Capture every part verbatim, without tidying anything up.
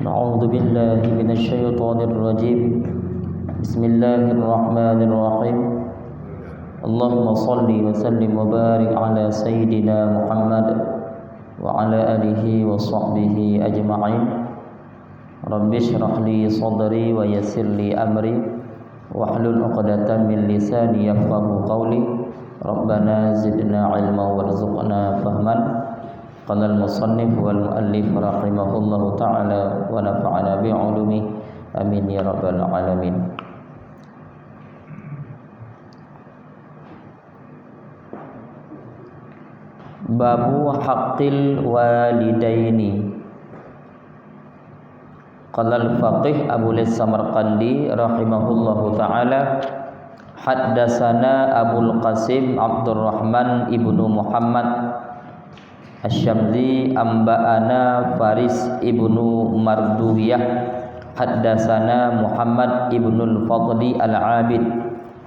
أعوذ بالله من الشيطان الرجيم. بسم الله الرحمن الرحيم. اللهم صل وسلم وبارك على سيدنا محمد وعلى آله وصحبه أجمعين. رب اشرح لي صدري ويسر لي أمري واحلل عقدة من لساني يفقهوا قولي. ربنا زدنا علما وارزقنا فهما. قال المصنف والمؤلف رحمه الله تعالى ونفعنا بعلومه. آمين يا رب العالمين. Babu haqqil walidaini. Qala al-faqih Abu Layts Samarqandi rahimahullahu ta'ala, haddatsana Abul Qasim Abdurrahman ibnu Muhammad Asy-Syamli, amba'ana Faris ibnu Mardawiyah, haddatsana Muhammad ibnul Fadli Al-Abid,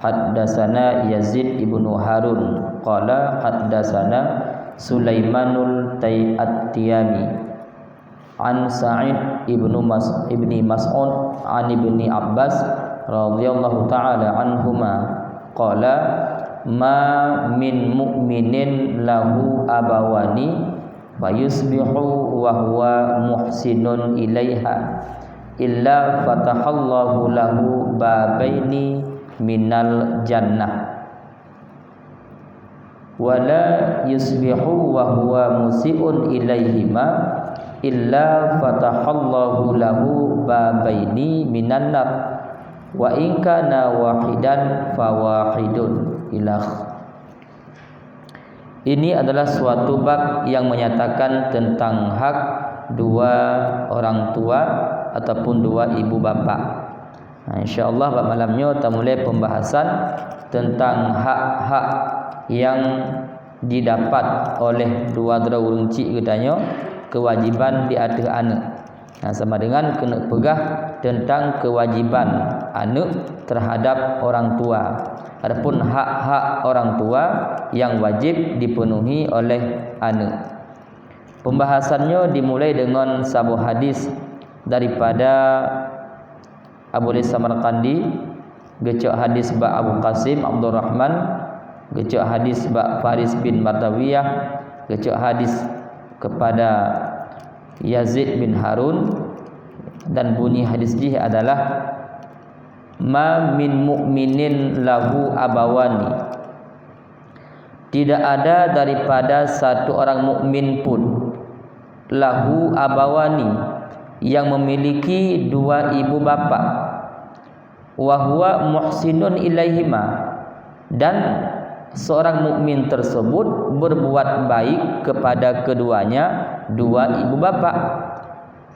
haddatsana Yazid ibnu Harun, qala haddatsana Sulaimanul Tai-, At-Tiyami, an Sa'id ibnu Mas-, ibni Mas'ud, an Ibni Abbas radhiyallahu ta'ala anhuma, qala, "Ma min mu'minin lahu abawani, fayusbihu wa huwa muhsinun ilaiha, illa fatahallahu lahu babaini minal jannah." Wa la yusbihu wa huwa musi'un ilaihima illa fatahallahu lahu babaini minan nar, wa in kana wahidan fawahidun. Ilah. Ini adalah suatu bab yang menyatakan tentang hak dua orang tua ataupun dua ibu bapa. Nah, insya Allah bak malam nyoe tamulai pembahasan tentang hak-hak yang didapat oleh dua droe ureuëng chik geutanyoe, kewajiban di ateueh aneuëk. Nah, sama dengan keuneuk peugah tentang kewajiban aneuëk terhadap orang tua. Adapun hak-hak orang tua yang wajib dipenuhi oleh aneuëk. Pembahasan nyoe dimulai dengan saboh hadis daripada Abu Layts Samarqandi, geucok hadis bak Abu Qasim Abdurrahman, geucok hadis bak Faris bin Mardawiyah, geucok hadis kepada Yazid bin Harun, dan bunyi hadis jih adalah, "Ma min mu'minin lahu abawani." Tidak ada daripada satu orang mukmin pun, lahu abawani, yang memiliki dua ibu bapa, wa huwa muhsinun ilaihima, dan seorang mukmin tersebut berbuat baik kepada keduanya dua ibu bapa,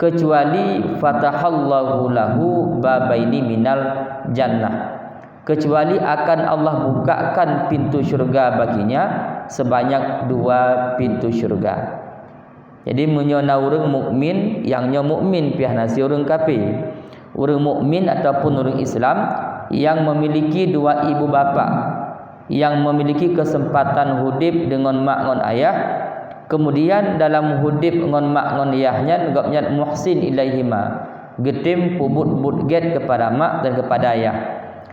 kecuali fatahallahu lahu babaini minal jannah, kecuali akan Allah bukakan pintu syurga baginya sebanyak dua pintu syurga. Jadi, meunyoe na ureuëng mukmin, nyang nyoe mukmin pih hana si ureuëng kafé, ureuëng mukmin ataupun ureuëng Islam yang memiliki dua ibu bapa, yang memiliki kesempatan hudép deungon mak ngon ayah, kemudian dalam hudép ngon mak ngon ayah nyan gobnyan muhsin ilaihima, geutem peubuet buet gét kepada mak dan kepada ayah,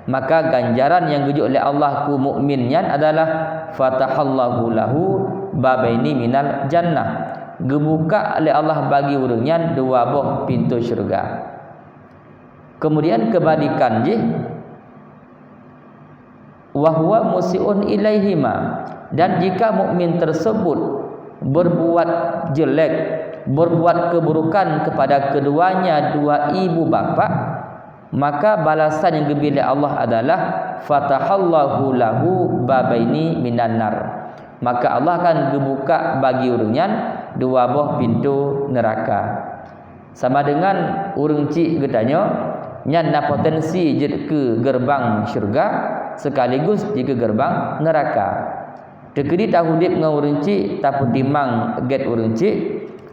maka ganjaran nyang geujok lé Allah keu mukmin nyan adalah fatahallahu lahu babaini minal jannah, geubuka lé Allah bagi ureuëng nyan dua boh pintoe syeuruga. Kemudian kebalikan jih, wa huwa musi'un ilaihima, dan jika mukmin tersebut berbuat jelek, berbuat keburukan kepada keduanya dua ibu bapa, maka balasan yang geubri lé Allah adalah fatahallahu lahu babaini minan nar. Maka Allah akan geubuka bagi ureuëng nyan dua boh pintoe neuraka. Sama dengan ureuëng chik geutanyoe, nyan na potensi jeuet keu geureubang syeuruga sekaligus jih keu geureubang neuraka. Teukeudi tahudép ngon ureuëng chik, tapeutimang gét ureuëng chik,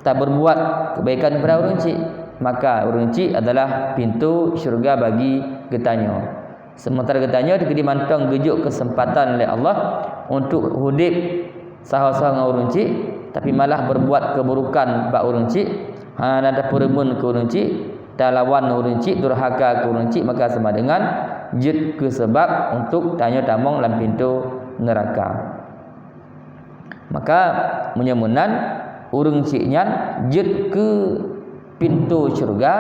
tabeurbuat keubaikan keupada ureuëng chik, maka ureuëng chik adalah pintoe syeuruga bagi geutanyoe. Seumeuntara geutanyoe teukeudi mantong geujok keuseumpatan lé Allah untuk hudép saho-saho ngon ureuëng chik, tapi malah beurbuat keuburukan bak ureuëng chik, Hana tapeureumeun keu ureuëng chik, talawan ureuëng chik, durhaka keu ureuëng chik, maka sama dengan jeuet keu sabab untuk tanyoe tamong lam pintoe neuraka. Maka meunyoe meunan, ureuëng chik nyan jeuet keu pintoe syeuruga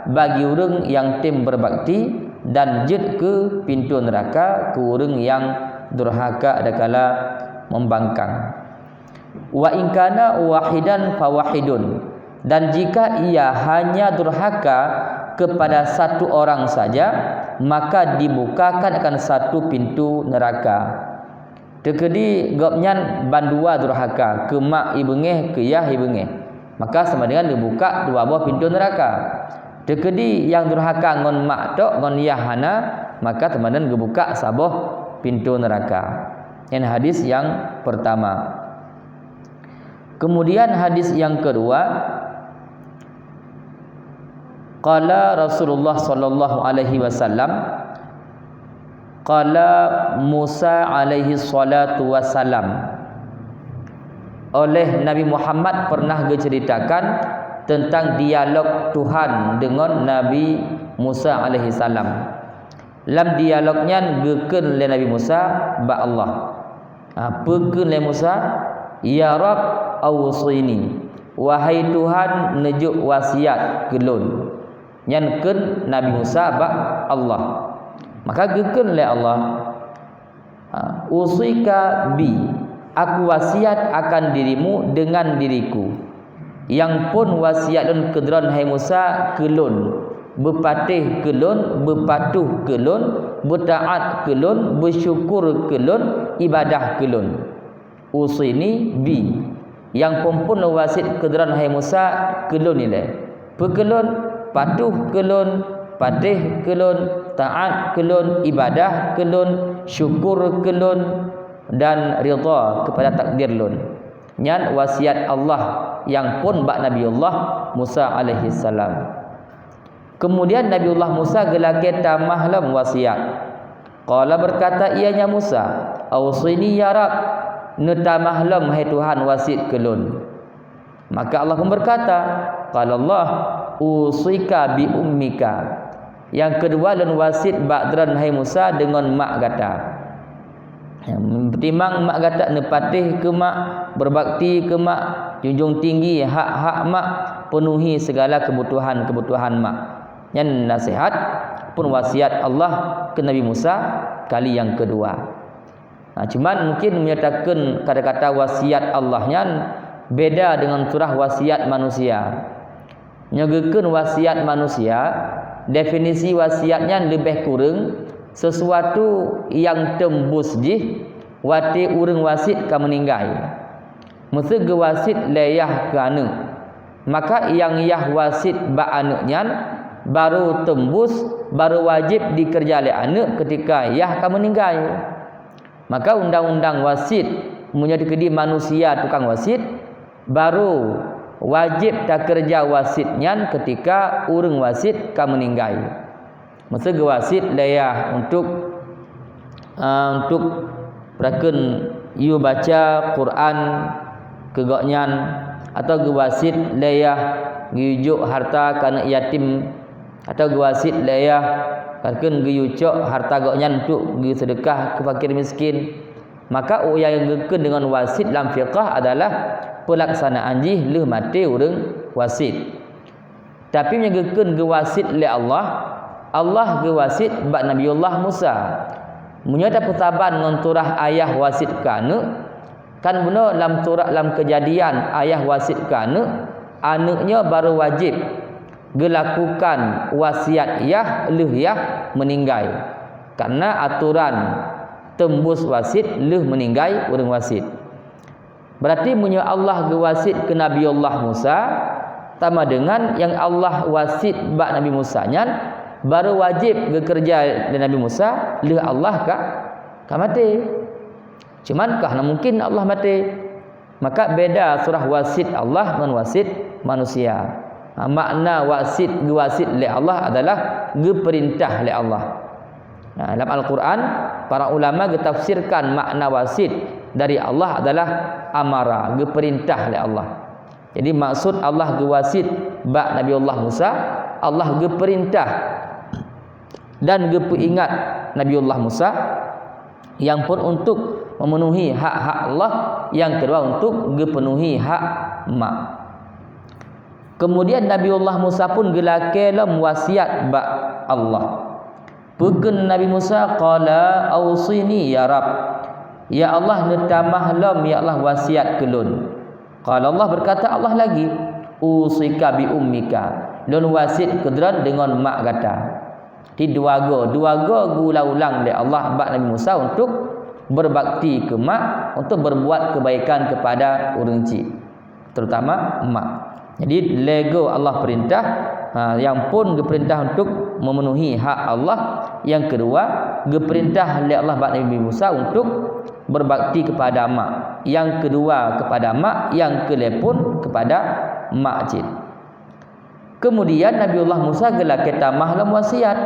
bagi ureuëng nyang tem beubakti, dan jeuet keu pintoe neuraka keu ureuëng nyang durhaka adakala membangkang. Wa in kana wahidan fawahidun, dan jika ia hanya durhaka kepada satu orang saja, maka dibukakan akan satu pintu neraka. Teukeudi gobnyan bandua durhaka, keu mak ibeungéh, keu yah ibeungéh, maka sama dengan neubuka dua boh pintoe neuraka. Teukeudi nyang durhaka ngon mak tok, ngon yah hana, maka teuma geubuka saboh pintoe neuraka. Nyan hadis nyang pertama. Kemudian hadis nyang kedua, qala Rasulullah sallallahu alaihi wasallam, qala Musa alaihi salatu wassalam. Oleh Nabi Muhammad pernah geuceritakan tentang dialog Tuhan dengan Nabi Musa alaihi salam. Lam dialog nyan geukheun lé Nabi Musa bak Allah. Ha, peue kheun lé Musa, "Ya Rabb, ausini." Wahai Tuhan, neujok wasiat keu lôn. Nyan kheun Nabi Musa bak Allah. Maka geukheun lé Allah, ha, "Usika bi." Aku wasiat akan dirimu dengan diriku. Nyang phon wasiat lôn keu droe hai Musa keu lôn, beupatéh keu lôn, beupatuh keu lôn, beutaát keu lôn, beusyukur keu lôn, ibadah keu lôn. Usini bi. Nyang phon-phon lôn wasiat keu droe hai Musa keu lôn ilée. Peue keu lôn? Patuh keu lôn, patéh keu lôn, taát keu lôn, ibadah keu lôn, syukur keu lôn, dan ridha kepada takdir lôn. Nyan wasiat Allah nyang phon bak Nabiullah Musa alaihissalam. Kemudian Nabiullah Musa geulakée tamah lom wasiat. Qala, berkata ianya Musa, "Ausini ya Rabb, neutamah lom hai Tuhan wasiat keu lôn." Maka Allah pun berkata, qala Allah, "Usika bi ummika." Nyang keudua lôn wasiat bak droe hai Musa deungon mak gata. Timang mak gata neupatéh keu mak, beubakti keu mak, junjung tinggi hak-hak mak, peunuhi sigala keubutuhan-keubutuhan mak. Nyan naseuhat pun wasiat Allah keu Nabi Musa kali nyang keudua. Nah, cuman mungkin meunyoe takheun kata-kata wasiat Allah nyan beda deungon surah wasiat manusia. Nyoe geukheun wasiat manusia, definisi wasiat nyan leubeh kureueng sesuatu nyang teumbus jih watée ureuëng wasiat ka meuninggai. Meuseu geuwasiat lé yah keu aneuëk, maka nyang yah wasiat bak aneuëk nyan barô teumbus, barô wajéb dikeureuja lé aneuëk keutika yah ka meuninggai. Maka undang-undang wasiat, meunyoe teukeudi manusia tukang wasiat, barô wajéb takeureuja wasiat nyan keutika ureuëng wasiat ka meuninggai. Meuseu geuwasiat lé yah untuk, a, untuk peue kheun yue baca Quran keu gobnyan, atawa geuwasiat lé yah geuyue jok hareuta keu aneuëk yatim, atawa geuwasiat lé yah, ka kheun geuyue cok hareuta gobnyan untuk geuseudeukah keu fakir miskin, maka nyang geukheun deungon wasiat lam fiqah adalah peulaksanaan jih lheueh maté ureuëng wasiat. Tapi meunyoe geukheun geuwasiat lé Allah, Allah geuwasiat bak Nabiullah Musa. Meunyoe tapeusaban ngon surah ayah wasiat keu aneuëk, kan bunoe lam surah, lam Keujadian ayah wasiat keu aneuëk, aneuëk nyoe barô wajéb geulakukan wasiat yah lheueh yah meuninggai. Kareuna atoran teumbus wasiat lheueh meuninggai ureuëng wasiat. Berarti meunyoe Allah geuwasiat keu Nabiullah Musa, sama dengan nyang Allah wasiat bak Nabi Musa nyan, barô wajéb geukeureuja lé Nabi Musa lheueh Allah ka, ka maté. Cuman ka hana mungkin Allah maté. Maka beda surah wasiat Allah ngon wasiat manusia. Ha, makna wasiat, geuwasiat lé Allah adalah geupeurintah lé Allah. Nah, lam Al-Quran, para ulama geutafsirkan makna wasiat dari Allah adalah amara, geupeurintah lé Allah. Jadi, maksud Allah geuwasiat bak Nabiullah Musa, Allah geupeurintah dan geupeuingat Nabiullah Musa, nyang phon untuk memenuhi hak-hak Allah, nyang keudua untuk geupenuhi hak mak. Kemudian Nabiullah Musa pun geulakée lom wasiat bak Allah. Peukheun Nabi Musa, "Qala ausini ya Rabb." "Ya Allah, neutamah lom, ya Allah, wasiat keu lôn." Qala Allah, berkata Allah lagi, "Usika bi ummika." "Lôn wasiat keu droe deungon mak gata." Di dua go, dua go geuulang-ulang lé Allah bak Nabi Musa untuk berbakti keu mak, untuk berbuat kebaikan kepada ureuëng chik, terutama mak. Jadi, lhée go Allah perintah, ha, nyang phon geuperintah untuk memenuhi hak Allah, nyang keudua geuperintah lé Allah bak Nabi Musa untuk berbakti kepada mak, nyang keudua kepada mak, nyang keulhée phon kepada mak cit. Kemudian Nabiullah Musa geulakée tamah lom wasiat.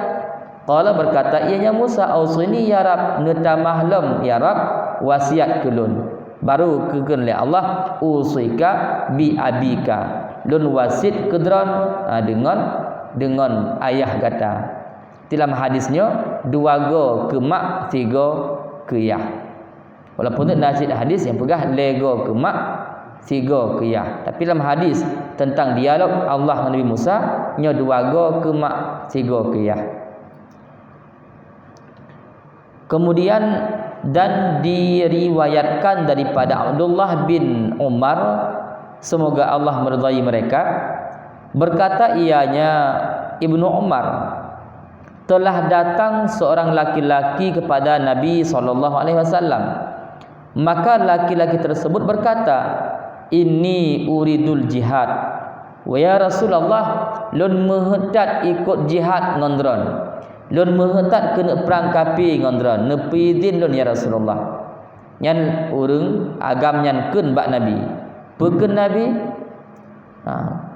Qala, berkata ianya Musa, "Ausini ya Rabb," "Neutamah lom ya Rabb wasiat keu lôn." Baru geukheun lé Allah, "Usika bi abika," "Lôn wasiat keu droe, ha, deungon, deungon ayah gata." Di lam hadis nyoe, dua go keu mak, sigo keu yah. Walaupun na cit hadis nyang peugah lhée go keu mak, sigo keu yah. Tapi lam hadis tentang dialog Allah ngon Nabi Musa, nyoe dua go keu mak, sigo keu yah. Kemudian, dan diriwayatkan daripada Abdullah bin Umar, semoga Allah meridai mereka, berkata ianya Ibnu Umar, "Telah datang seorang laki-laki kepada Nabi sallallahu alaihi wasallam. Maka laki-laki tersebut berkata, 'Inni uridul jihad.' Wahai ya Rasulullah, lôn meuheuet that ikot jihad ngon droe. Lôn meuheuet that keuneuk prang kafé ngon droe. Neupeuidhin lôn, ya Rasulullah." Nyan ureuëng agam nyan kheun bak Nabi. Peukheun Nabi? Ha,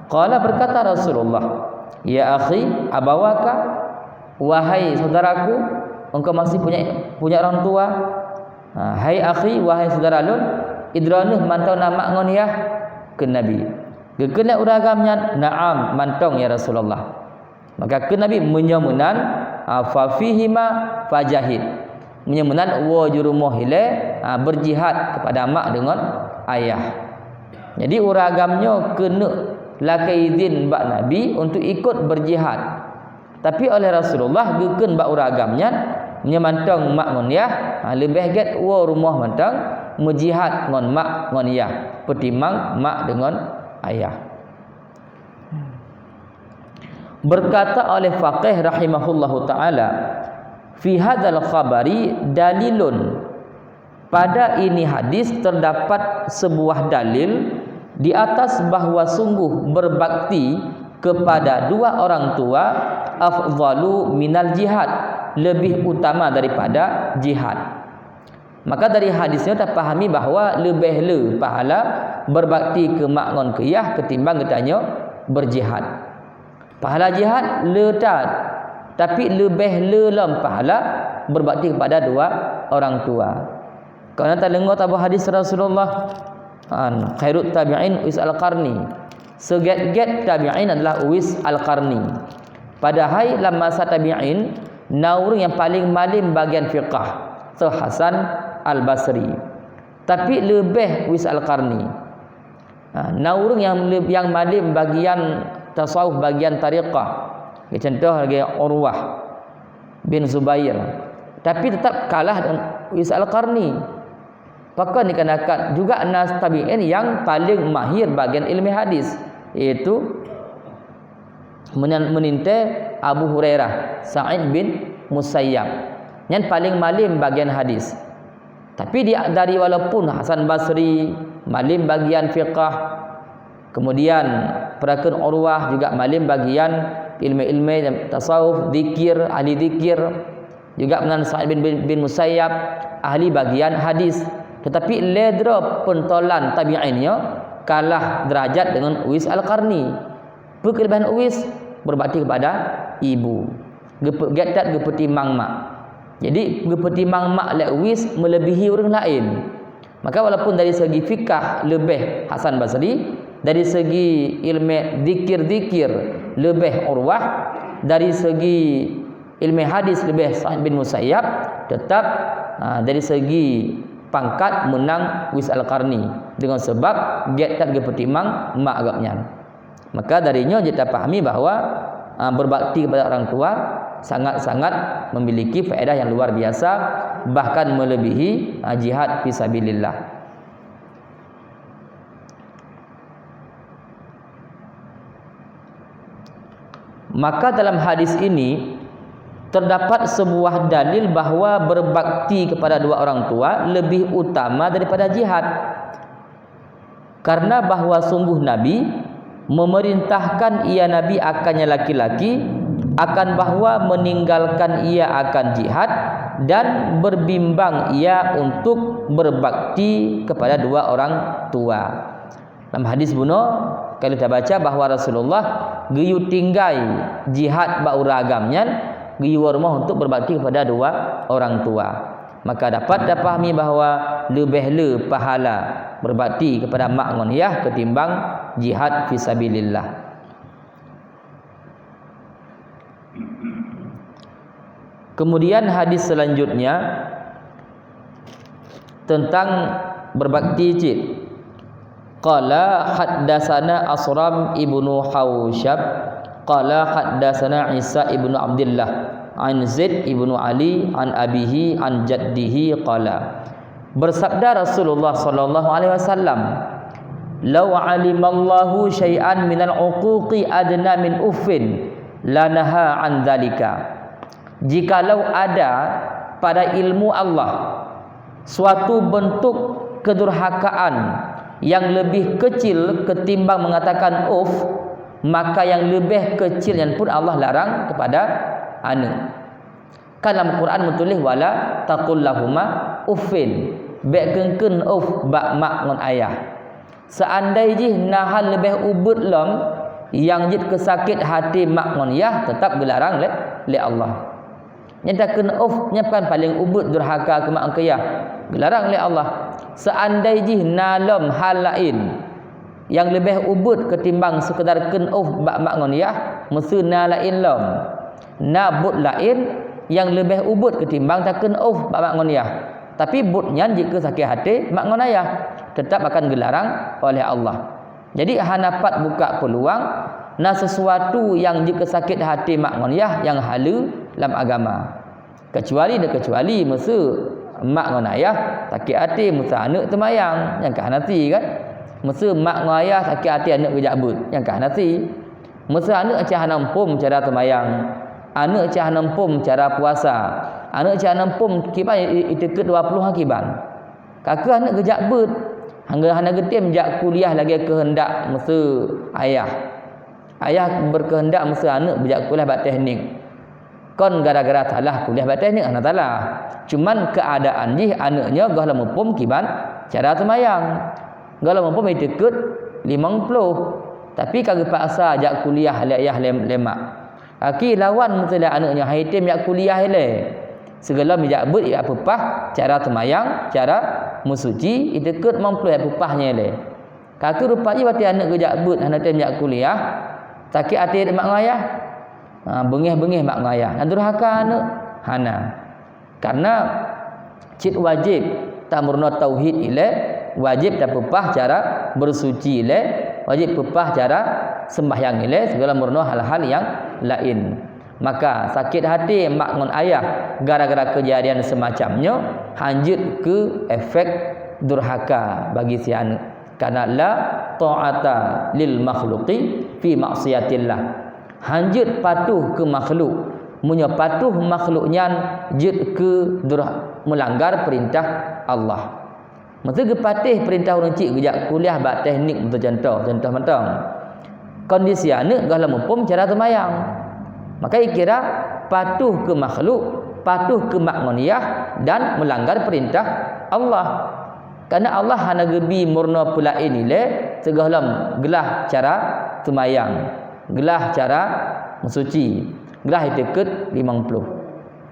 qala, berkata Rasulullah, "Ya akhi, abawaka, wahai saudaraku, engkau masih punya, punya orang tua?" Ha, "Hai akhi, wahai saudara lôn, droeneuh mantong na mak ngon yah?" kheun Nabi. Geukheun lé ureuëng agam nyan, "Na'am, mantong ya Rasulullah." Maka kheun Nabi, "Meunyoe meunan, ha, fa fihima fajahid." Meunyoe meunan, woe ju rumoh ilée, ha, berjihad kepada mak deungon ayah. Jadi, ureuëng agam nyoe keuneuk lakée idhin bak Nabi untuk ikot berjihad. Tapi oleh Rasulullah geukheun bak ureuëng agam nyan, meunyoe mantong mak ngon yah, ha, leubeh gét woe rumoh mantong meujihad ngon mak ngon yah, peutimang mak deungon ayah. Berkata oleh faqih rahimahullahu taala, "Fi hadzal khabari dalilun." Pada ini hadis terdapat sebuah dalil di atas bahwa sungguh berbakti kepada dua orang tua afdalu minal jihad, lebih utama daripada jihad. Maka dari hadis nyoe tapahami bahwa leubeh le pahala berbakti keu mak ngon keu yah ketimbang geutanyoe berjihad. Pahala jihad le that, tapi leubeh le lom pahala berbakti kepada dua orang tua. Karena tadeungoe taboh hadis Rasulullah, an, "Khairut tabi'in Uwais Al-Qarni." Seugét-gét tabi'in adalah Uwais Al-Qarni. Padahai lam masa tabi'in, na ureuëng nyang paleng malem bagian fiqah, soe Hasan Al-Basri. Tapi leubeh Uwais Al-Qarni. Ha, na ureuëng nyang le-, nyang malem bagian tasawuf, bagian tarekat. Contoh lagée Urwah bin Zubair. Tapi tetap kalah dengan Uwais Al-Qarni. Pakon dikarenakan juga na tabi'in nyang paleng mahir bagian ilmu hadis, yaitu meunan-, meuninte Abu Hurairah, Sa'id bin Musayyab. Nyan paleng malem bagian hadis. Tapi di, dari walaupun Hasan Basri malem bagian fiqah, kemudian peurakan Urwah juga malem bagian ilmu-ilmu tasawuf, zikir, ahli zikir, juga meunan Sa'id bin, bin, bin Musayyab, ahli bagian hadis. Tetapi lé droe peuntolan tabi'in nyoe kalah derajat dengan Uwais Al-Qarni. Peue keuleubehan Uwais? Berbakti kepada ibu. Geupe-, gét that geupeutimang mak. Jadi, geupeutimang mak lé Uwais meulebihi ureuëng laén. Maka, walaupun dari segi fikah leubeh Hasan Basri, Dari segi ilmu zikir-zikir leubeh Urwah, dari segi ilmu hadis leubeh Sa'id bin Musayyab, tetap, ha, dari segi pangkat meunang Uwais Al-Qarni, deungon sabab gét that geupeutimang mak gobnyan. Maka dari nyoe jeuet tapahami bahwa, ha, berbakti kepada orang tua sangat-sangat memiliki faedah yang luar biasa, bahkan melebihi, ha, jihad fisabilillah. Maka dalam hadis ini terdapat sebuah dalil bahwa berbakti kepada dua orang tua lebih utama daripada jihad. Karena bahwa sungguh Nabi memerintahkan ia Nabi akannya laki-laki akan bahwa meninggalkan ia akan jihad dan berbimbang ia untuk berbakti kepada dua orang tua. Lam hadis bunoe ka lheueh tabaca bahwa Rasulullah geuyue tinggai jihad bak uroe agam nyan, geuyue rumoh untuk berbakti kepada dua orang tua. Maka dapat tapahami bahwa leubeh le pahala berbakti kepada mak ngon yah ketimbang jihad fisabilillah. Kemudian hadis selanjutnya tentang berbakti cit. Qala haddatsana Asram ibnu Hausyab, qala haddatsana Isa ibnu Abdullah, an Zaid ibnu Ali, an abihi, an jaddihi, qala. Bersabda Rasulullah sallallahu alaihi wasallam, "Lau alimallahu syai'an minal uquqi adna min uffin, lanaha an dzalika." Jikalau ada pada ilmu Allah suatu bentuk kedurhakaan yang lebih kecil ketimbang mengatakan uff, maka yang lebih kecil nyan pun Allah larang kepada aneuk. Kan lam Quran meutuléh, "Wala taqul lahuma uffin." Bék kheun-kheun uff bak mak ngon ayah. Seandai jih na hal leubeh ubit lom nyang jeuet keu sakét até mak ngon yah, teutap geularang lé, lé Allah. Nyang takheun uff nyan kan paléng ubit durhaka keu mak ngon keu yah, geularang lé Allah. Seandai jih na lom hal laén nyang leubeh ubit ketimbang seukeudar kheun uff bak mak ngon yah, meuseu na laén lom. Na buet laén nyang leubeh ubit ketimbang takheun uff bak mak ngon yah. Tapi buet nyan jeuet keu sakét até mak ngon ayah, teutap akan geularang oleh Allah. Jadi, hana pat buka peuluang na sesuatu nyang jeuet keu sakét até mak ngon yah nyang haleue lam agama. Keucuali, deukecuali meuseu mak ngon ayah sakét até meuseu aneuk teumayang, nyan ka hana sie kan? Meuseu mak ngon ayah sakét até aneuk geujak beuet, nyan ka hana sie. Meuseu aneuk cit hana muphom cara teumayang, aneuk cit hana muphom cara puasa, aneuk cit hana muphom kiban i-, i-, iteukeut dua ploh kiban. Ka keuh aneuk geujak beuet, hana, hana geutem jak kuliah lagée keuheundak meuseu ayah. Ayah beukeuheundak meuseu aneuk beujak kuliah bak teknik. Kon gara-gara salah kuliah bak teknik, hana salah. Cuman keuadaan jih aneuk nyoe goh lom muphom kiban cara teumayang. Goh lom muphom iteukeut limong ploh. Tapi ka geupaksa jak kuliah lé ayah lé, lé mak. Aki lawan meuseu lé aneuk nyoe han item jak kuliah ilée. Sigohlom jak beuet jak peupah cara teumayang, cara meusuci, iteukeut limong ploh jak peupah nyan ilée. Ka keuh rupa jih watée aneuk geujak beuet hana tem jak kuliah, sakét até mak ngon ayah. Ha, beungéh-beungéh mak ngon ayah. Na durhaka aneuk? Hana. Karena cit wajéb tameurunoe tauhid ilée, wajéb tapeupah cara beusuci ilée, wajéb peupah cara seumbahyang ilée, sigohlom meurunoe hal-hal nyang laén. Maka, sakét até mak ngon ayah gara-gara keujadian seumacam nyoe hanjeuet keu efek durhaka bagi si aneuk. Karena la ta'ata lil makhluqi fi maksiatillah. Hanjeuet patuh keu makhluk. Meunyoe patuh makhluk nyan jeuet keu durha-, meulanggar peurintah Allah. Meuseu geupatéh peurintah ureuëng chik geujak kuliah bak teknik, untuk contoh, contoh mantong. Kondisi aneuk goh lom muphom cara teumayang. Maka ikira patuh keu makhluk, patuh keu mak ngon yah dan meulanggar peurintah Allah. Karena Allah hana geubi meurunoe peulaén ilée sigohlom glah cara teumayang, glah cara meusuci, glah iteukeut limong ploh.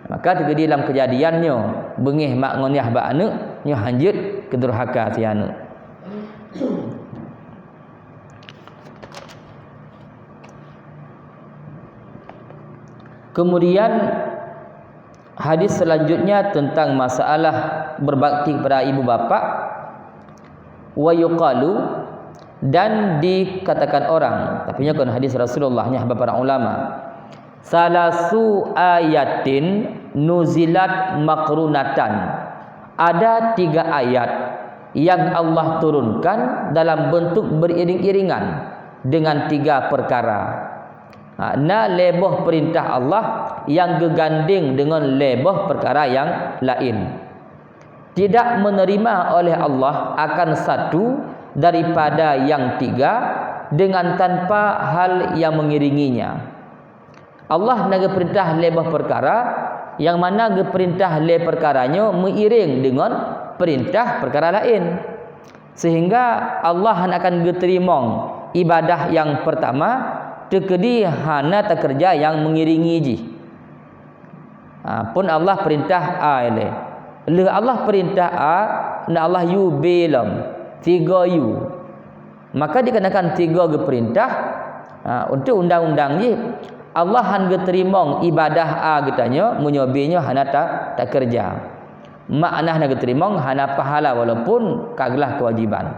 Maka teukeudi lam keujadian nyoe beungéh mak ngon yah bak aneuk, nyoe hanjeuet keu durhaka si aneuk. Kemudian, hadis selanjutnya tentang masalah berbakti kepada ibu bapak. Wa yuqalu, dan dikatakan orang, tapi nyoe kon hadis Rasulullah, nyoe haba para ulama. Salasu ayatin nuzilat maqrunatan. Ada tiga ayat yang Allah turunkan dalam bentuk beriring-iringan dengan tiga perkara. Ha, na lhée boh peurintah Allah nyang geugandeng deungon lhée boh peukara nyang laén. Tidak menerima oleh Allah akan satu daripada yang tiga dengan tanpa hal yang mengiringinya. Allah na geupeurintah lhée boh peukara, nyang mana geupeurintah lhée peukara nyoe meuiréng deungon peurintah peukara laén. Sehingga Allah hana akan geuteurimong ibadah nyang peurtama teukeudi hana takeureuja nyang meuiringi jih. Ha, phon Allah peurintah A ilée. Lheueh Allah peurintah A, na Allah yue B lom. Tiga yue. Maka dikarenakan tiga geupeurintah, ha, untuk undang-undang jih, Allah han geuteurimong ibadah A geutanyoe meunyoe B nyoe hana ta-, takeureuja. Makna hana geuteurimong, hana pahala walaupun ka glah keuwajiban.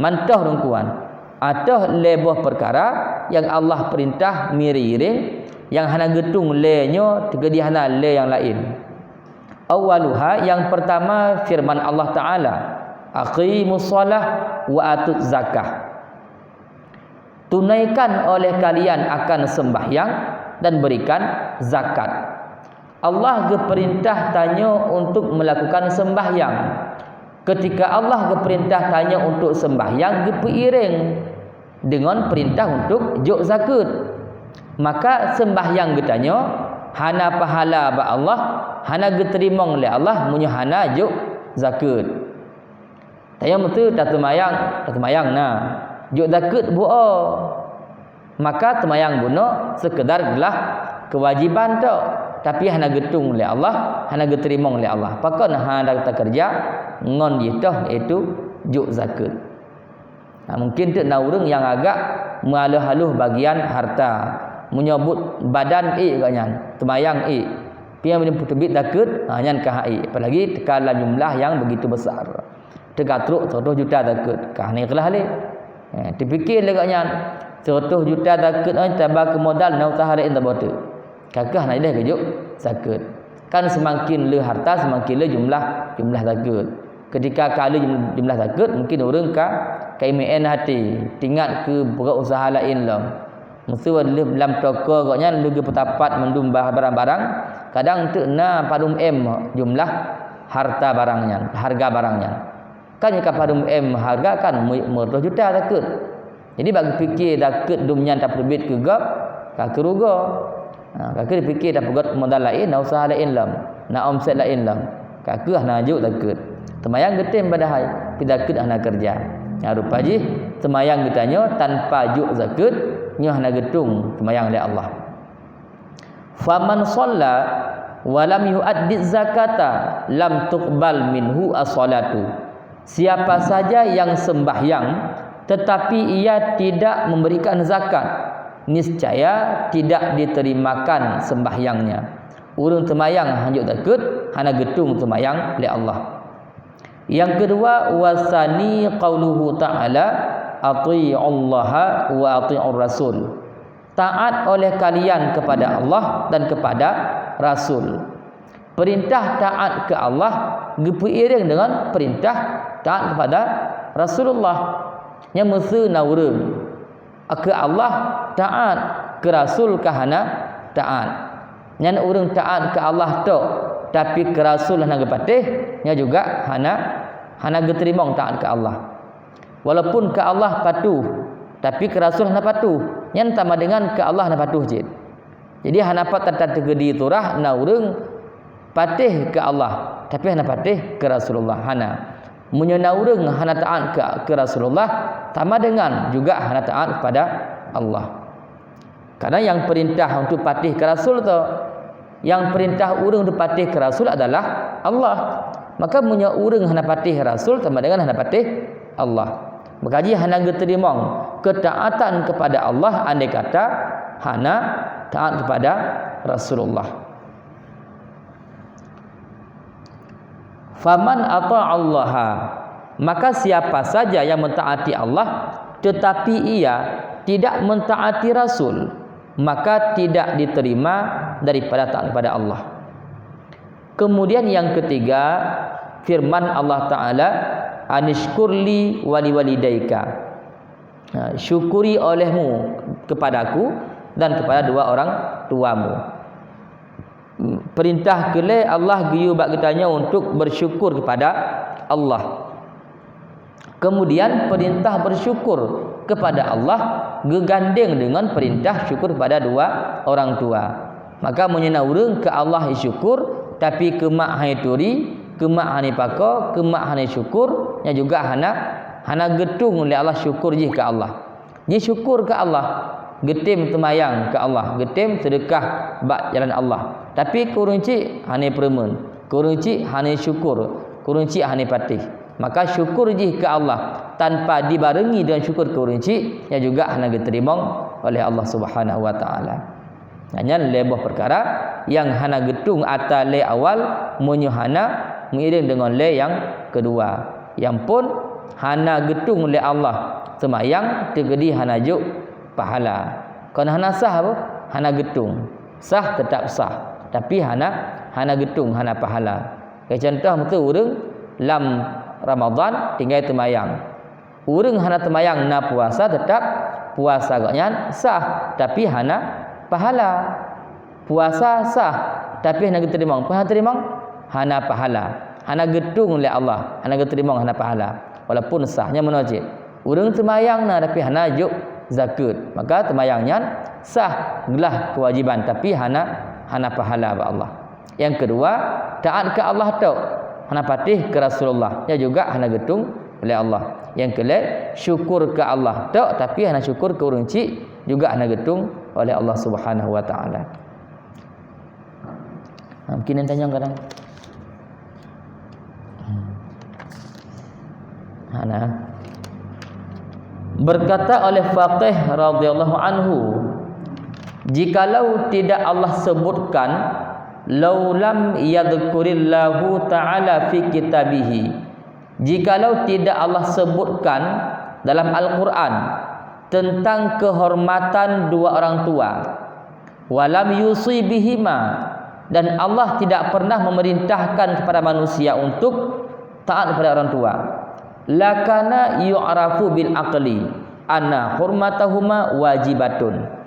Mantoh rungkuan, ateueh lhée boh peukara nyang Allah peurintah meuiréng-iréng, nyang hana geutung lhée nyoe teukeudi hana lhée nyang laén. Awwaluha, nyang peurtama firman Allah Ta'ala, "Aqimus shalah wa atuz zakah." Tunaikan oleh kalian akan sembahyang dan berikan zakat. Allah geupeurintah tanyoe untuk melakukan sembahyang. Ketika Allah geupeurintah tanyoe untuk sembahyang, geupeuiréng deungon peurintah untuk jok zakeuet. Maka sembahyang geutanyoe hana pahala bak Allah, hana geuteurimong lé Allah meunyoe hana jok zakeuet. Tanyoe meuseuti tateumayang, tateumayang na. Jok zakeuet bunoe. Maka teumayang bunoe seukeudar glah keuwajiban tok, tapi hana geutung lé Allah, hana geuteurimong lé Allah. Pakon hana takeureuja ngon jih toh, yaitu jok zakeuet. Nah, mungkin teuk na ureuëng nyang agak meuhaloh-haloh bagian harta, meunyoe buet badan ék gobnyan, teumayang ék. Pian meunyoe peuteubiet zakeuet, ha, nyan ka hana ék, apalagi teuka lam jumlah nyang begitu besar. Teuka trok seratus juta zakeuet, ka hana ikhlas lé. Eh, teupike lé gobnyan, seratus juta zakeuet nyoe taba keu modal, na useuha laén saboh teuk. Ka keuh hana ilée geujok zakeuet. Kan seumaken le harta, seumaken le jumlah, jumlah zakeuet. Ketika ka le jum-, jumlah zakeuet, mungken ureuëng ka, ka imeu'én até, teuingat keu beureukat useuha laén lom. Meuseu lheueh lam toko gobnyan lheueh geupeusapat mandum ba-, barang-barang, kadang teuk na padum M jumlah harta barang nyan, hareuga barang nyan. Kan nyang ka padum M hareuga kan meu-, meureutoh juta zakeuet. Jadi bak geupike zakeuet dum nyan tapeuteubiet keu gob, ka keuh rugoe. Ha, ka keuh dipike tapeugét modal laén, na useuha laén lom, na omset laén lom. Ka keuh hana jok zakeuet. Teumayang geutem padahai, tapi zakeuet hana keureuja. Nyang rupa jih, teumayang geutanyoe tanpa jok zakeuet, nyoe hana geutung teumayang lé Allah. "Faman shalla wa lam yu'addi zakata, lam tuqbal minhu as-shalatu." Siapa saja yang sembahyang, tetapi ia tidak memberikan zakat, niscaya tidak diterimakan sembahyangnya. Ureuëng teumayang hana jok zakeuet, hana geutung teumayang lé Allah. Yang kedua, wasani qauluhu ta'ala, "Ati'ullaha wa ati'ur rasul." Taat oleh kalian kepada Allah dan kepada Rasul. Perintah taat keu Allah geupeuiréng deungon perintah taat kepada Rasulullah. Nyan meuseu na ureuëng keu Allah taat, keu Rasul ka hana taat. Nyan ureuëng taat keu Allah tok, tapi keu Rasul hana geupatéh, nyan juga hana, hana geuteurimong taat keu Allah. Walaupun keu Allah patuh, tapi keu Rasul hana patuh, nyan sama dengan keu Allah hana patuh cit. Jadi hana pat that-that teukeudi turah na ureuëng patéh keu Allah, tapi hana patéh keu Rasulullah, hana. Meunyoe na ureuëng hana taat keu, keu Rasulullah, sama dengan juga hana taat kepada Allah. Karena nyang peurintah untuk patéh keu Rasul tu, nyang peurintah ureuëng untuk patéh keu Rasul adalah Allah. Maka meunyoe ureuëng hana patéh Rasul, sama dengan hana patéh Allah. Maka jih hana geuteurimong keutaatan kepada Allah andai kata hana taat kepada Rasulullah. "Faman ata'allaha," maka siapa saja yang mentaati Allah, tetapi ia tidak mentaati Rasul, maka tidak diterima daripada taat kepada Allah. Kemudian yang ketiga, firman Allah Ta'ala, "Anishkur li wa liwalidaika." Ha, syukuri olehmu kepadaku dan kepada dua orang tuamu. Perintah keu lé Allah geuyue bak geutanyoe untuk bersyukur kepada Allah. Kemudian perintah bersyukur kepada Allah geugandeng dengan perintah syukur kepada dua orang tua. Maka meunyoe na ureuëng keu Allah syukur, tapi keu mak hana turi, keu mak hana pako, keu mak hana syukur, nyan juga hana, hana geutung lé Allah syukur jih keu Allah. Jisyukur keu Allah, geutem teumayang keu Allah, geutem seudeukah bak jalan Allah. Tapi keu ureuëng chik hana peureumeun, keu ureuëng chik hana syukur, keu ureuëng chik hana patéh. Maka syukur jih keu Allah tanpa dibarengi deungon syukur keu ureuëng chik, nyan juga hana geuteurimong oleh Allah Subhanahu wa Taala. Nyan lhée boh peukara nyang hana geutung atra lhée awal meunyoe hana meuiréng deungon lhée nyang keudua. Nyang phon hana geutung lé Allah seumayang teukeudi hana jok pahala. Kon hana sah boh, hana geutung. Sah teutap sah, tapi hana, hana geutung, hana pahala. Keu cuntoh meutu ureuëng lam Ramadhan tinggai teumayang. Ureuëng hana teumayang na puasa, teutap puasa gobnyan sah, tapi hana pahala. Puasa sah, tapi hana geuteurimong. Peue hana teurimong? Hana pahala. Hana geutung lé Allah, hana geuteurimong, hana pahala. Walaupun sah, nyan meunoe cit. Ureuëng teumayang na, tapi hana jok zakeuet. Maka teumayang nyan sah, glah keuwajiban, tapi hana, hana pahala bak Allah. Nyang keudua, taát keu Allah tok, hana patéh keu Rasulullah, nyan juga hana geutung lé Allah. Nyang keulhée, syukur keu Allah tok, tapi hana syukur keu ureuëng chik, juga hana geutung oleh Allah Subhanahu wa Taala. Ha, mungkin yang tanya kadang. Hana. Berkata oleh Faqih radhiyallahu anhu, "Jikalau tidak Allah sebutkan, lau lam yadhkurillahu ta'ala fi kitabihi, jikalau tidak Allah sebutkan dalam Al-Quran tentang kehormatan dua orang tua, walam yusi bihima, dan Allah tidak pernah memerintahkan kepada manusia untuk taat kepada orang tua, lakana yu'rafu bil aqli anna hurmatahuma wajibatun."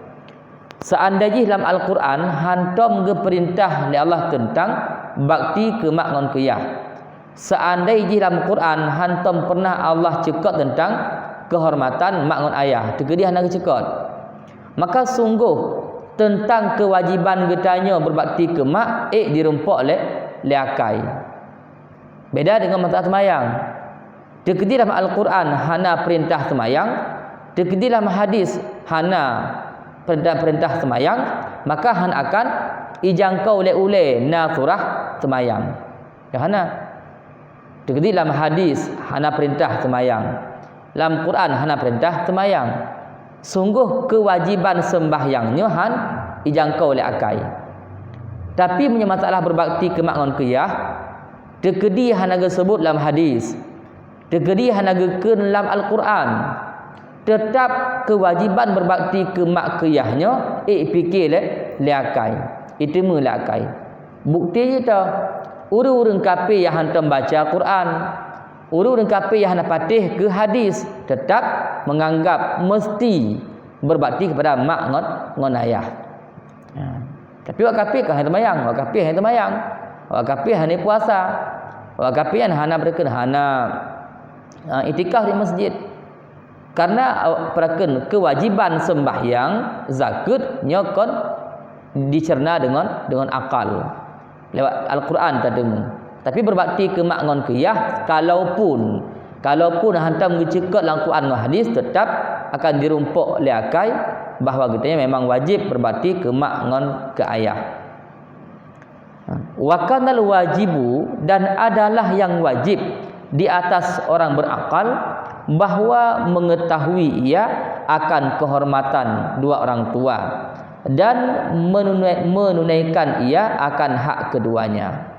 Seandai jih lam Al-Quran hantom geupeurintah lé Allah teuntang bakti keu mak ngon keu yah, seandai jih lam Quran hantom pernah Allah ceukot teuntang keuhormatan mak ngon ayah, teukeudi hana geuceukot, maka sunggoh teuntang keuwajiban geutanyoe beubakti keu mak ék jirumpok lé, lé akai. Beda deungon masalah seumayang. Teukeudi lam Al-Quran hana peurintah seumayang, teukeudi lam hadis hana peurintah-peurintah seumayang, maka hana akan ijangkau lé ulée na surah seumayang. Ya hana. Teukeudi lam hadis hana peurintah seumayang, lam Quran hana peurintah seumayang. Sunggoh keuwajiban seumbahyang nyoe han ijangkau lé akai. Tapi meunyoe masalah beubakti keu mak ngon keu yah, teukeudi hana geuseubut lam hadis, teukeudi hana geukheun lam Al-Quran, teutab keuwajiban beubakti keu mak keu yah nyoe ék pike lé, lé akai, iteumé lé akai. Bukti jih toh, ureuëng-ureuëng kafé nyang hantom baca Quran, ureuëng-ureuëng kafé nyang hana patéh keu hadis, teutab meunganggab meusti beubakti keupada mak ngon, ngon ayah. Ha. Tapi awak kafé ka hana teumayang, awak kafé hana teumayang, awak kafé hana puasa, awak kafé nyan hana beureukeun, hana, ha, iktikaf di masjid. Karena, eh, peurakan keuwajiban seumbahyang, zakeuet nyoe kon diceurna deungon, deungon akal. Lewat Al-Quran tadeungoe. Tapi beubakti keu mak ngon keu yah, kalaupun, kalaupun hantom geuceukot lam Quran ngon hadis, teutab akan jirumpok lé akai bahwa geutanyoe memang wajéb beubakti keu mak ngon keu ayah. Wa kanal wajibu, dan adalah yang wajib di atas orang berakal bahwa mengetahui ia akan kehormatan dua orang tua, dan menunai-, menunaikan ia akan hak keduanya.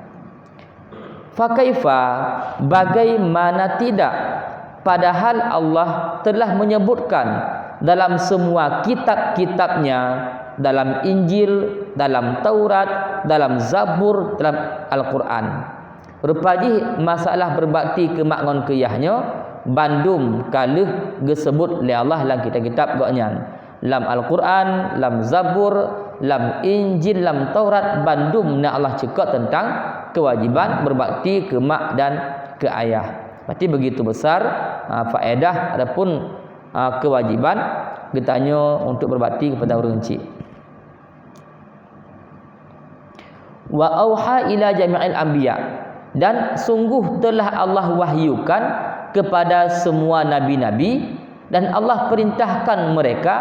Fakaifa, bagaimana tidak, padahal Allah telah menyebutkan dalam semua kitab-kitab-Nya, dalam Injil, dalam Taurat, dalam Zabur, dalam Al-Quran. Rupa jih masalah beubakti keu mak ngon keu yah nyoe bandum ka lheueh geuseubut lé Allah lam kitab-kitab Gobnyan. Lam Al-Quran, lam Zabur, lam Injil, lam Taurat, bandum na Allah ceukot teuntang keuwajiban beubakti keu mak dan keu ayah. Berarti begitu besar, ha, faedah ataupun, ha, keuwajiban geutanyoe untuk beubakti keupada ureueng chik. Wa auha ila jami'il anbiya, dan sungguh telah Allah wahyukan kepada semua nabi-nabi, dan Allah perintahkan mereka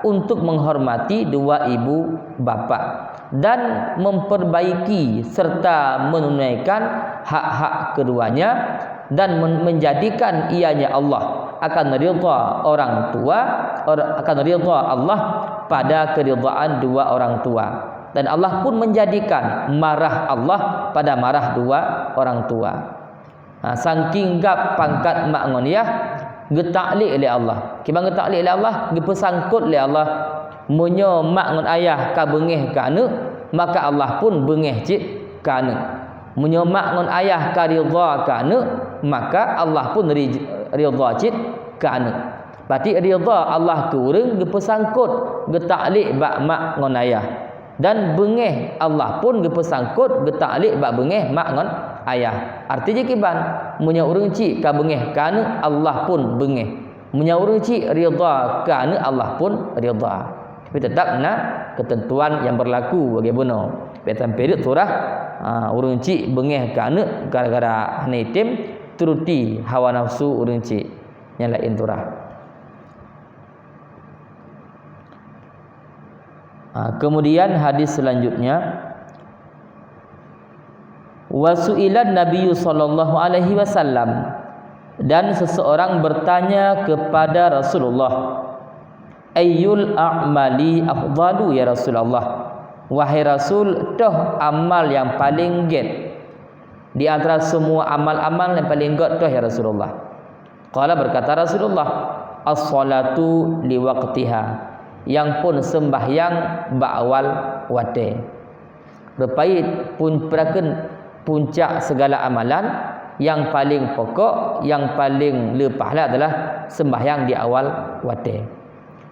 untuk menghormati dua ibu bapa dan memperbaiki serta menunaikan hak-hak keduanya, dan men-, menjadikan ianya Allah akan ridha orang tua, or-, akan ridha Allah pada keridhaan dua orang tua. Dan Allah pun menjadikan marah Allah pada marah dua orang tua. Ha, saking gab pangkat mak ngon yah, geutaklik lé Allah. Kiban geutaklik lé Allah, geupeusangkot lé Allah. Meunyoe mak ngon ayah ka beungéh keu aneuk, maka Allah pun beungéh cit keu aneuk. Meunyoe mak ngon ayah ka ridha keu aneuk, maka Allah pun ri-, ridha cit keu aneuk. Berarti ridha Allah keu ureueng geupeusangkot, geutaklik bak mak ngon ayah. Dan beungéh Allah pun geupeusangkot, geutaklik bak beungéh mak ngon ayah. Arti jih kiban, meunyoe ureueng chik ka beungéh keu aneuk, Allah pun beungéh. Meunyoe ureueng chik ridha keu aneuk, Allah pun ridha. Tapi teutap na keuteuntuan nyang beurlaku bagi bunoe. Bèk sampoe rhot surah, ha, ureueng chik beungéh keu aneuk gara-gara hana item turuti hawa nafsu ureueng chik. Nyang laén surah. Ha, kemudian hadis selanjutnya, wa su'ilan Nabiyyu sallallahu alaihi wasallam, dan seseorang bertanya kepada Rasulullah, "Ayyul a'mali afdalu ya Rasulullah?" Wahai Rasul, toh amal nyang paleng gét di antara semua amal-amal nyang paleng gét toh ya Rasulullah? Qala, berkata Rasulullah, "As-salatu liwaqtiha," nyang phôn seumbahyang bak awal watèe. Rupajih pun-, peue kheun puncak segala amalan, nyang paleng pokok, nyang paleng le pahala adalah seumbahyang di awal watèe.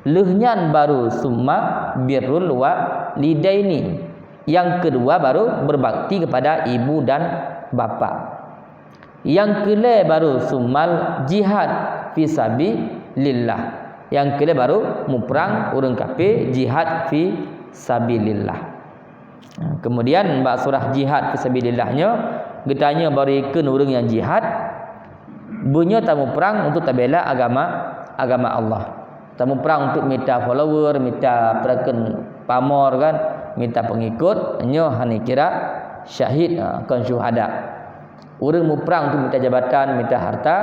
Lheueh nyan baru summa birrul walidaini. Nyang keudua baru beubakti keupada ibu dan bapak. Nyang keulhèe baru summal jihad fi sabilillah. Nyang keulhèe baru muprang ureueng kafé, jihad fi sabilillah. Kemudian bak surah jihad fi sabilillah nyoe, geutanyoe baru ikheun ureueng nyang jihad, beunyoe tamuprang untuk tabela agama, agama Allah. Tamuprang untuk mita follower, mita peue kheun pamor kan, mita peungikot, nyoe hana kira syahid, ha, kon syuhada. Ureueng muprang untuk mita jabatan, mita harta,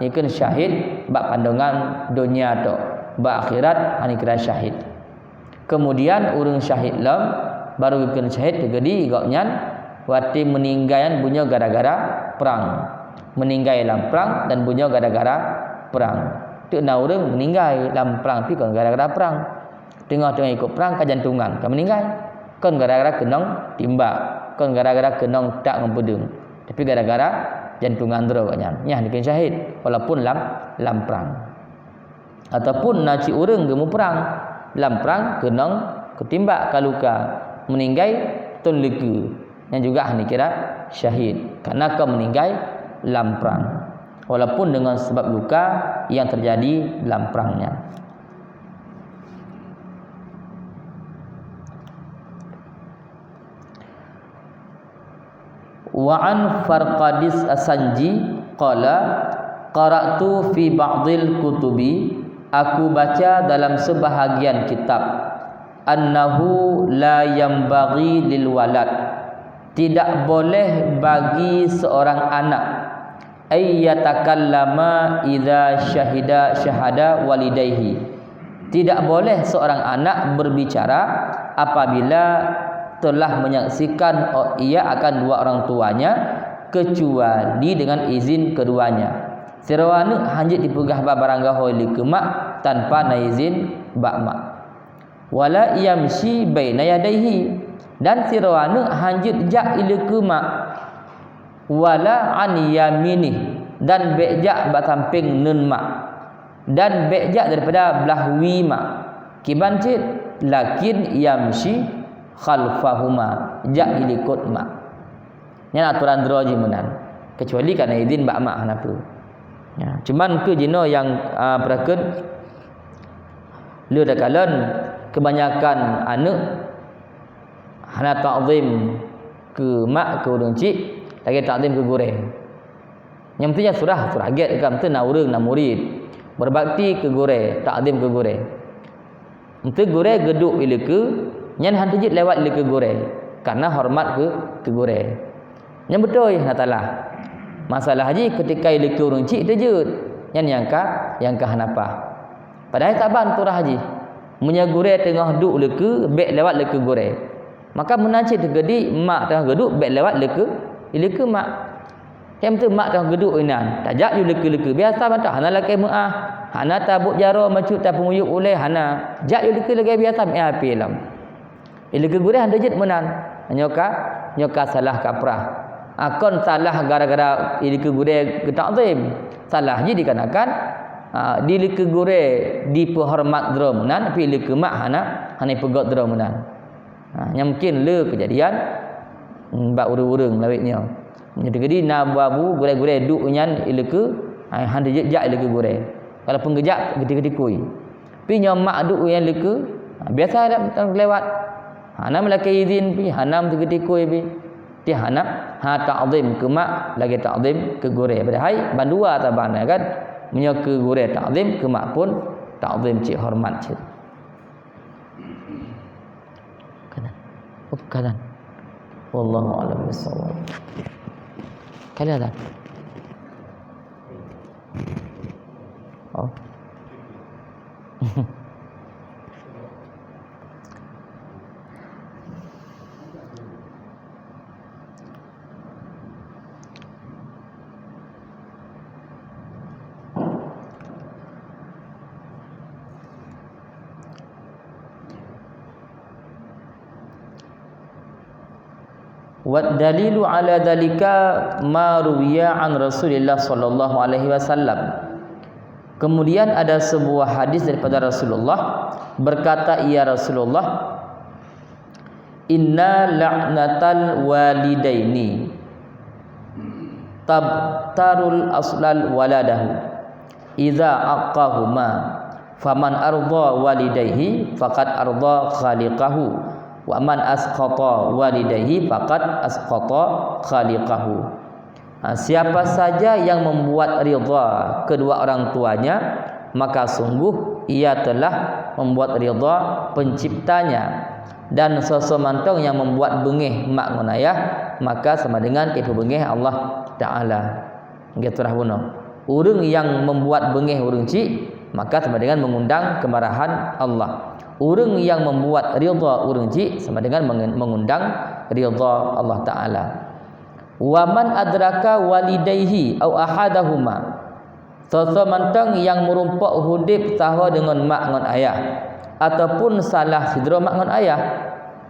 nyoe kheun syahid bak pandangan donya tok, bak akhirat hana kira syahid. Kemudian ureueng syahid lom, baru geukheun syahid teukeudi gobnyan watèe meuninggai nyan beunyoe gara-gara prang. Meuninggai lam prang dan beunyoe gara-gara prang. Teuk na ureueng meuninggai lam prang pih kon gara-gara prang. Teungoh-teungoh ikot prang ka jantungan, ka meuninggai. Kon gara-gara keunong timbak, kon gara-gara keunong tak ngon peudeueng. Tapi gara-gara jantungan droe gobnyan. Nyan dikheun syahid, walaupun lam, lam prang. Ataupun na cit ureueng geumuprang, lam prang keunong keutimbak ka luka, meuninggai thon leukeue, nyan juga hana kira syahid, karena ka meuninggai lam prang, walaupun dengan sebab luka yang terjadi lam prang nyan. Wa an Farqadis As-Sanji qala, qara'tu fi ba'dil kutubi, aku baca dalam sebahagian kitab, annahu la yanbaghi lil walad, tidak boleh bagi seorang anak, ay yatakallama idza syahida, syahada walidaihi. Tidak boleh seorang anak berbicara apabila telah menyaksikan ia akan dua orang tuanya, kecuali dengan izin keduanya. Sidroe aneuëk hana jeuet jipeugah bak barang gahoe ilikeue mak tanpa na izin bak mak. Wala yamshi baina yadaihi, dan sidroe aneuëk hana jeuet jak ilikeue mak. Wala an yaminih, dan bék jak bak sampéng neuen mak, dan bék jak daripada blah wie mak. Kiban cit, lakin yamshi khalfahuma, jak ilikot mak. Nyan atoran droe jih meunan, kecuali kana izin bak mak hana peue. Ya, cuman keu jinoe nyang, ah, peurakeun le takalon, kebanyakan aneuëk hana takzim keu mak, keu ureuëng chik, lagée takzim keu gurée. Nyang meusti nyan surah, surah gét kan, meusti na ureuëng, na murit, beubakti keu gurée, takzim keu gurée. Meusti gurée geuduek ilikeue, nyan hana teujeuet lewat ilikeue gurée, karena hormat keu, keu gurée. Nyan beutôi, hana salah. Masalah jih keutika ilikeue ureuëng chik teujeuet, nyan nyang ka, nyang ka hana paih. Padahai saban surah jih, meunyoe gurée teungoh duek ilikeue, bék lewat ilikeue gurée. Maka meunan cit teukeudi mak teungoh geuduek bék lewat ilikeue, ilikeue mak. Nyang meuteumé mak teungoh geuduek inan, tajak yue ilikeue-likeue biasa mantong, hana lakée meuáh, hana tabôk jaroe meucut tapeunguyueb ulée, hana. Jak yue ilikeue lagée biasa meuáh pih lom. Ilikeue gurée hana jeuet meunan. Nyoe ka, nyoe ka salah kaprah. Ah, kon salah gara-gara ilikeue gurée geutakzim. Salah jih dikarenakan, ah, di ilikeue gurée dipeuhormat droe meunan, tapi ilikeue mak hana, hana ipeugét droe meunan. Ha, nyan mungkin le keujadian, mm, bak ureuëng-ureuëng lawét nyoe. Nyoe teukeudi na bu-, bu gurée-gurée duek nyan ilikeue, ha, hana jeuet jak ilikeue gurée. Walaupun geujak geutikui-tikui. Pi nyoe mak duek nyan ilikeue, ha, biasa dak lewat. Hana meulakée izin pi, hana meutikui-tikui pi. Ti hana, ha takzim keu mak lagée takzim keu gurée. Padahai bandua saban kan. Meunyoe keu gurée takzim, keu mak pun takzim cit hormat cit. Kanan. Oh, kanan. Wallahu a'lam bishawab. Kali ada. Oh. Wa dalilu ala dzalika ma ruwiya an Rasulillah sallallahu alaihi wasallam. Kemudian ada sebuah hadis daripada Rasulullah, berkata, "Ya Rasulullah, inna la'natal walidaini tabtarul aslal waladahu idza aqqahuma, faman arda walidaihi faqad arda khaliqahu, wa man asqata walidaihi faqad asqata khaliqahu." Ha, siapa saja yang membuat ridha kedua orang tuanya, maka sungguh ia telah membuat ridha penciptanya. Dan soe-soe mantong nyang membuat beungéh mak ngon ayah, maka sama dengan ipeubeungéh Allah Taala. Geuturah bunoe. Ureuëng nyang membuat beungéh ureuëng chik, maka sama dengan mengundang kemarahan Allah. Ureuëng nyang membuat ridha ureuëng chik sama dengan mengen-, mengundang ridha Allah Taala. Wa man adraka walidaihi au ahadahuma. Soe-soe mantong nyang meurumpok udeb sahoe deungon mak ngon ayah, ataupun salah sidroe mak ngon ayah,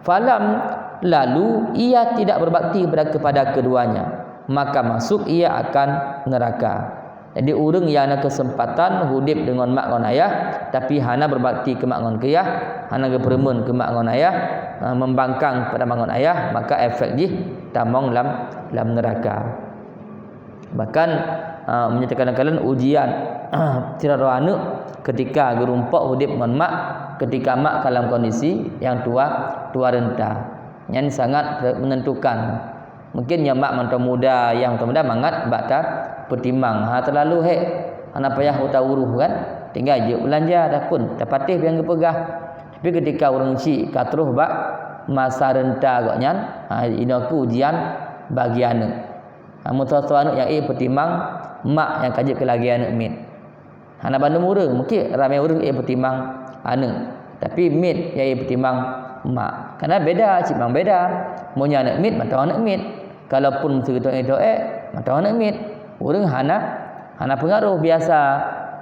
falam, lalu ia tidak berbakti kepada, kepada keduanya, maka masuk ia akan neraka. Jadi, ureuëng nyang na keuseumpatan udeb deungon mak ngon ayah, tapi hana beubakti keu mak ngon keu yah, hana geupeureumeun keu mak ngon ayah, ah, membangkang pada mak ngon ayah, maka efek jih tamong lam, lam neuraka. Bahkan, ah, meunyoe takalon-kalon ujian sidroe aneuëk keutika geurumpok udeb ngon mak, keutika mak ka lam kondisi nyang tuha, tuha renta. Nyan sangat menentukan. Mungkin nyoe mak mantong muda, nyang mantong muda mangat bak tapeutimang. Ha, teulalu hék, hana payah uta uroh kan. Tinggai jeuet beulanja, dah pun tapatéh nyang geupeugah. Tapi keutika ureuëng chik ka troh bak masa renta gobnyan, ha, inoe keuh ujian bagi aneuëk. Ha, meusoe-soe aneuëk nyang ék peutimang, mak nyang ka jeuet keu lagée aneuëk miet. Hana bandum ureuëng, mungkin ramé ureuëng ék peutimang aneuëk, tapi miet nyang ék peutimang mak. Karena beda, cit mang beda. Meunyoe aneuk miet, mantong aneuk miet. Kalaupun seugeutôk-geutôk, mantong aneuk miet. Ureuëng hana, hana peungaroh biasa.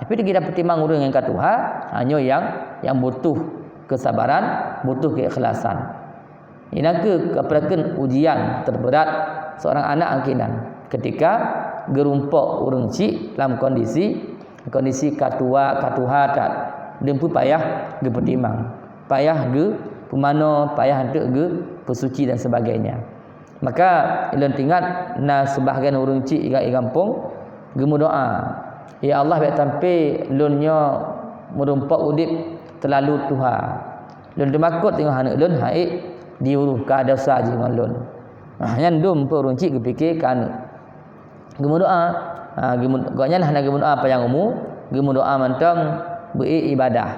Tapi kita peutimang ureuëng nyang ka tuha, hanya yang, yang butuh kesabaran, butuh keikhlasan. Inan keuh keupeureukeuh ujian terberat seorang anak angkinan ketika geurumpok ureuëng chik lam kondisi, kondisi ka tuha, ka tuha that, dan pun payah geupeutimang, payah geupeumanoe, payah untuk geupeusuci dan sebagainya. Maka ulôn teuingat na sebahagian ureuëng chik i gampông geumeudoa, "Ya Allah, bék sampai lôn nyoe meurumpok udeb teulalu tuha." Lôn teumakot teungoh aneuk lôn haiek di uroe ka desya jih ngon lôn. Nah, nyan dum peuruncit geupike keu aneuk. Geumeudoa, ha, geumeu-, gobnyan hana geumeudoa panyang umu, geumeudoa mantong beu-ék ibadah.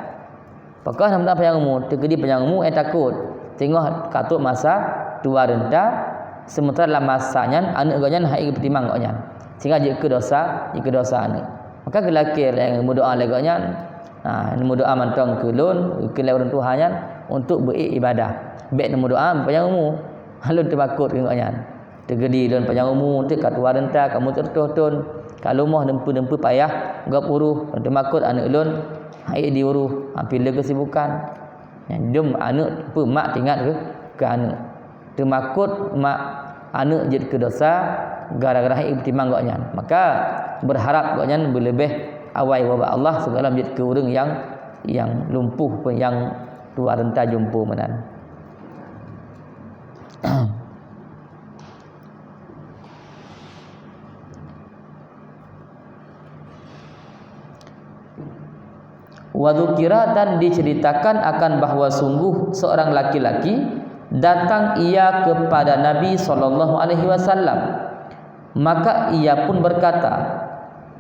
Pakon hana meudoa panyang umu, teukeudi panyang umu, eh, takot. Teungoh ka trok masa tuha reunta, seumeuntara lam masa nyan aneuk gobnyan haiek geupeutimang gobnyan. Sehingga jeuet keu desya, jeuet keu desya aneuk. Maka geulakée lé meudoa lé gobnyan, Ha, neumeudoa mantong keu lôn, keu lé ureuëng tuha nyan, untuk beu-ék ibadah. Bék neumeudoa panyang umu. Lôn teumakot keu gobnyan. Teukeudi lôn panyang umu, teuk ka tuha reunta, ka meuteurtoh thon, ka lumoh dumpeue-dumpeue payah gob uroe, lôn teumakot aneuk lôn haiek di uroe, ha, pih le keusibukan. Nyan dum aneuk, peue mak teuingat keu, keu aneuk. Teumakot mak aneuk jeuet keu desya gara-gara haiek geupeutimang gobnyan. Maka, beurharab gobnyan beuleubeh awai ubak Allah sigohlom jeuet keu ureuëng nyang, nyang lumpuh, nyang tuha reunta jumpo meunan. Wa dzukira, dan diceritakan akan bahwa sungguh seorang laki-laki datang ia kepada Nabi sallallahu alaihi wasallam. Maka ia pun berkata,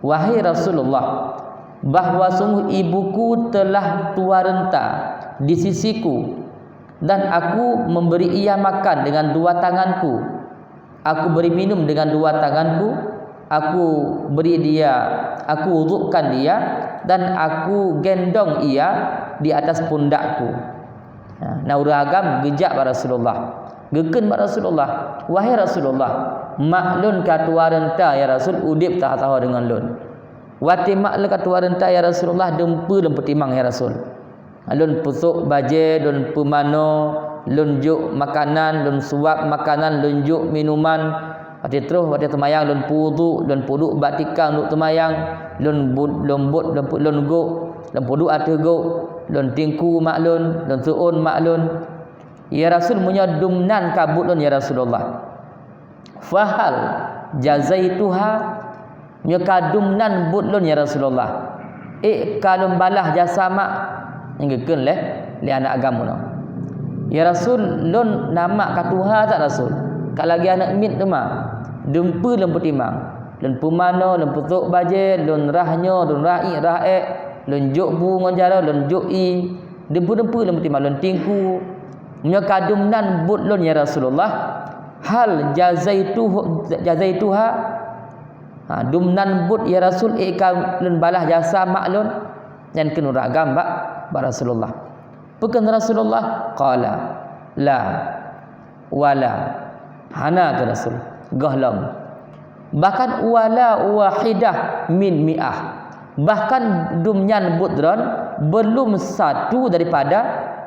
"Wahai Rasulullah, bahwa sungguh ibuku telah tuha reunta di sisiku, dan aku memberi ia makan dengan dua tanganku." Aku beri minum dengan dua tanganku, aku beri dia, aku wudukkan dia, dan aku gendong ia di atas pundakku. Ha, na ureuëng agam geujak bak Rasulullah. Geukheun bak Rasulullah, "Wahai Rasulullah, mak lôn ka tuha reunta, ya Rasul, udeb taha-taha deungon lôn." Watée mak lôn ka tuha reunta, ya Rasulullah, dumpeue lôn peutimang, ya Rasul. Lôn peusôk bajée, lôn peumanoe, lôn jôk makanan, lôn suwab makanan, lôn jôk minuman. Watée troh, watée teumayang, lôn peuwudhu, lôn peuduek bak tikang duek teumayang, lôn bu-, lôn bot, lôn pu-, lôn gok, lôn peuduek ateueh gok, lôn tingku mak lôn, lôn seuôn mak lôn. Ya Rasul, meunyoe dum nan ka buet lôn, ya Rasulullah. Fahal jazaituha, nyoe ka dum nan buet lôn, ya Rasulullah, ék ka lôn balaih jasa mak? Nyang geukheun lé, lé aneuk agam nyoe, "Ya Rasul, lôn na mak ka tuha that, Rasul, ka lagée aneuk miet teuma, dumpeue lôn peutimang, lôn peumanoe, lôn peusôk bajée, lôn rhah nyoe, lôn rhah iék, rhah ék, lôn jôk bu ngon jaroe, lôn jôk ié, dumpeue-dumpeue lôn peutimang, lôn tingku. Nyoe ka dum nan buet lôn, ya Rasulullah, hal jazaituhu, jazaituha?" Ha, dum nan buet, ya Rasul, ék ka lôn balaih jasa mak lôn? Nyan kheun ureuëng agam bak, bak Rasulullah. Peue kheun Rasulullah? Qala, "La, wala." Hana, kheun Rasul. Gohlom. Bahkan, "Wala wahidah min mi'ah." Bahkan dum nyan buet droen, belum satu daripada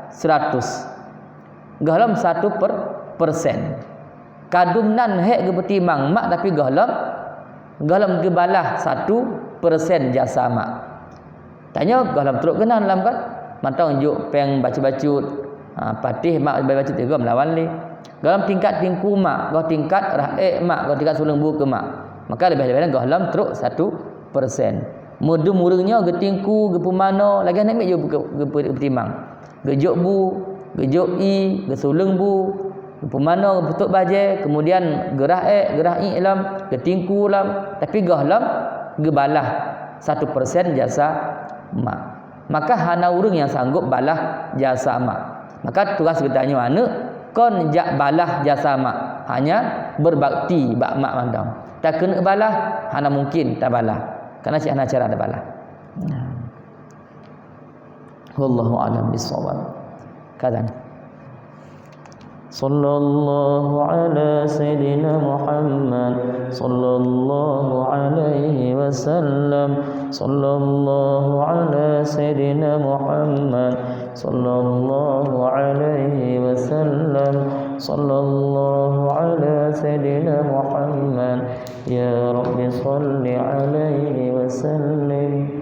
seratus. Gohlom satu per-, persen. Ka dum nan hék geupeutimang mak, tapi gohlom, gohlom geubalaih satu persen jasa mak. Tanyoe gohlom trok keunan lam kan, mantong jôk péng bacut-bacut, ha, patéh mak bacut-bacut, gohlom lawan lé. Gohlom tingkat tingku mak, goh tingkat rhah ék mak, goh tingkat suleueng bu keu mak. Maka leubeh-leubeh gohlom trok satu persen. Meudum ureuëng nyoe geutingku, geupeumanoe, lagée aneuk miet jih geupe-, geupe-, geupeutimang. Geujok bu, geujok ié, geusuleueng bu, geupeumanoe, geupeutrok bajée, keumudian geurhah ék, geurhah iék lom, geutingku lom, tapi gohlom geubalaih satu persen jasa mak. Maka hana ureuëng nyang sanggob balaih jasa mak. Maka tugaih geutanyoe aneuk, kon jak balaih jasa mak, hanya beubakti bak mak mantong. Takeuneuk balaih, hana mungken tabalaih, karena cit hana cara tabalaih. Nah. Wallahu a'lam bissawab. Kadang. Sallallahu ala sayyidina Muhammad. Sallallahu alaihi wasallam. Sallallahu ala sayyidina Muhammad. Sallallahu alaihi wasallam. Sallallahu ala sayyidina Muhammad. Ya Rabbi, salli alaihi wasallim.